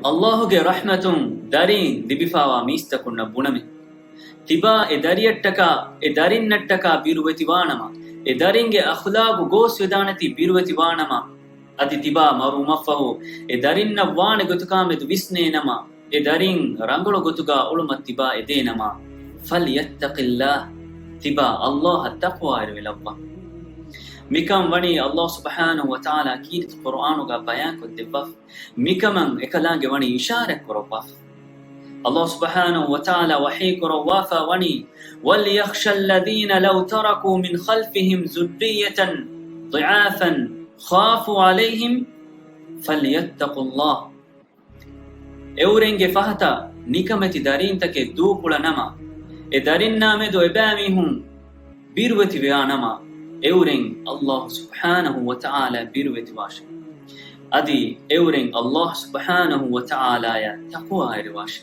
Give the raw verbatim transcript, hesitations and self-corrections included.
އައްލާހުގެ ރަޙްމަތުން ދަރީން ލިބިފާވާ މީސްތަކުންނަށް ބުނަމި. ތިބާ އެ ދަރިއަށްޓަކާ، އެ ދަރިންނަށްޓަކާ ބިރުވެތިވާނަމަ، އެ ދަރިންގެ އަޚްލާގު ގޯސްވެދާނެތީ ބިރުވެތިވާނަމަ، އަދި ތިބާ މަރުވުމަށްފަހު އެ ދަރިންނަށް ވާނެ ގޮތުގާމެދު ވިސްނޭނަމަ، އެ ދަރިން ރަނގަޅު ގޮތުގާ އުޅުމަށް ތިބާ އެދޭނަމަ، فَلْيَتَّقِ اللَّهَ، ތިބާ އައްލާހަށް ތަޤްވާވެރިވެލައްވާ. މިކަން ވަނީ އައްލާހު ސުބްޙާނަހު ވަތަޢާލާ ކީރިތި ޤުރުއާނުގާ ބަޔާންކޮށްދެއްވާފަ. މިކަމަށް އެކަލާނގެ ވަނީ އިޝާރަތް ކުރައްވާފަ. އައްލާހު ސުބްޙާނަހު ވަތަޢާލާ ވަޙީ ކުރައްވާފަ ވަނީ، وَلْيَخْشَ الَّذِينَ لَوْ تَرَكُوا مِنْ خَلْفِهِمْ ذُرِّيَّةً ضِعَافًا خَافُوا عَلَيْهِمْ فَلْيَتَّقُوا اللَّهَ. އެއުރެންގެ ފަހަތަށް ނިކަމެތި ދަރީންތަކެއް ދޫކުޅަނަމަ، އެ ދަރިންނާމެދު އެބައިމީހުން ބިރުވެތިވެޔާނަމަ، އެއުރެން އައްލާހު ސުބްޙާނަހު ވަތަޢާލާ ބިރުވެތިވާށެ. އަދި އެއުރެން އައްލާހު ސުބްޙާނަހު ވަތަޢާލާއަށް ތަޤްވާވެރިވާށެ.